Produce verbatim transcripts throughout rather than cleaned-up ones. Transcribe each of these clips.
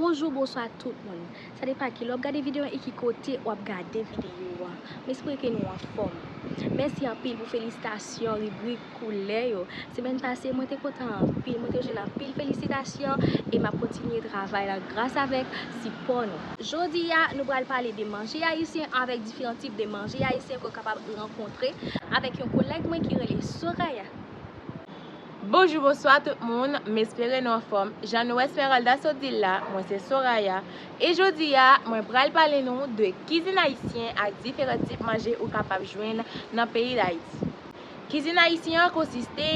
Bonjou, bonswa tout moun. Sa depann kilè w ap gade videyo a e ki kote w ap gade videyo a. M espere ke nou anfòm. Mèsi anpil pou felisitasyon, ribrik, koulè yo. Semèn pase, mwen te kontan anpil, mwen te jwenn anpil felisitasyon e m ap kontinye travay la gras avèk sipò nou. Jodi a, nou pral pale de manje ayisyen avèk diferan tip de manje ayisyen ke w kapab rankontre avèk yon kolèg mwen ki rele Soraya. Bonjou, bonswa tout moun, m espere nou anfòm. Jan nou wè Esmeralda sot di l la, mwen se Soraya, e jodi a, mwen pral pale nou de kizin ayisyen ak diferan tip manje ou kapab jwenn nan peyi Dayiti. Kizin ayisyen an konsiste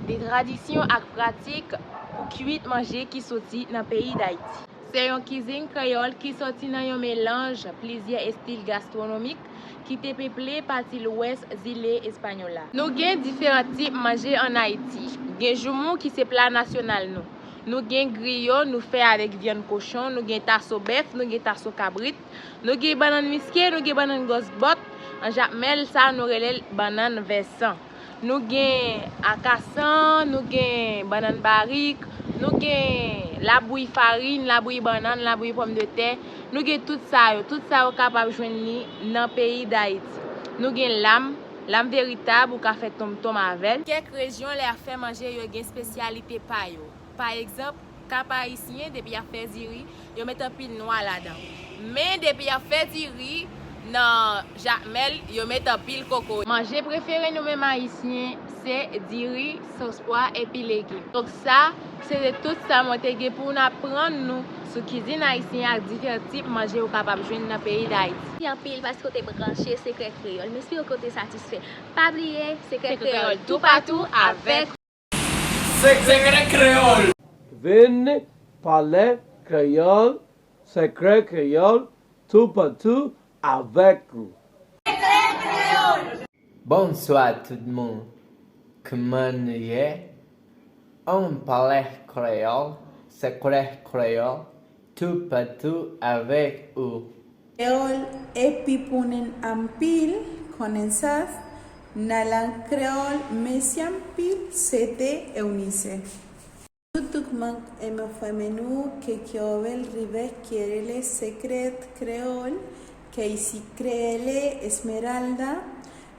de tradisyon ak pratik pou kwit manje ki soti nan peyi Dayiti. Se yon kizin kreyòl ki soti nan yon melanj plizyè estil gastwonomik ki te peple pati lwès zile Espanyòl la. Nou gen diferan tip manje ann Ayiti. Gen joumou ki se pla nasyonal nou. Nou gen griyo nou fè avèk vyann kochon, nou gen taso bèf, nou gen taso kabrit, nou gen bannann miske, nou gen bannann gòs bòt, an jakmèl sa nou rele l bannann vèsan. Nou gen akasan, nou gen bannann barik, nou gen labouyi farin, labouyi bannann, labouyi pòmdetè. Nou gen tout sa yo. Tout sa yo kapab jwenn li nan peyi Dayiti. Nou gen lam, lam veritab, ou ka fè tonmtonm avè l. Kèk rejyon lè y ap fè manje yo gen espesyalite pa yo. Pa egzanp, Kap Ayisyen, depi y ap fè diri, yo met anpil nwa ladan. Men depi y ap fè diri nan jakmèl, yo met anpil kokoye. Manje prefere nou menm Ayisyen, se diri, sos pwa epi legim. Donk sa, se te tout sa mwen te gen pou n aprann nou sou kizin ayisyen ak diferan tip manje ou kapab jwenn nan peyi Dayiti. Mèsi anpil paske w te branche Sekrè Kreyòl. M espere ke w te satisfè. Pa bliye, Sekrè Kreyòl toupatou avèk Sekrè Kreyòl. Vin pale kreyòl, Sekrè Kreyòl toupatou avèk ou. Bonswa tout moun. Kòman nou ye? Ann pale kreyòl, Sekrè Kreyòl toupatou avèk ou. Kreyòl epi pou n gen anpil konesans nan lang kreyòl. Mèsi anpil, se te Eunice. Tout moun e mwen fèmen nou ke Kyovel Rive ki rele Sekrè Kreyòl, ke isi kreye le Esmeralda,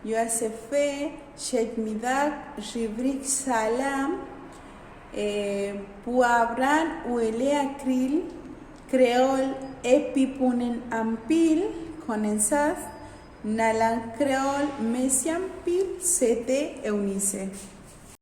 yo ase fè Chèk Midak, Ribrik Salam, e pou aprann ou ele ekril kreyòl epi pou n gen anpil konesans nan lang kreyòl. Mèsi anpil, se te Eunice.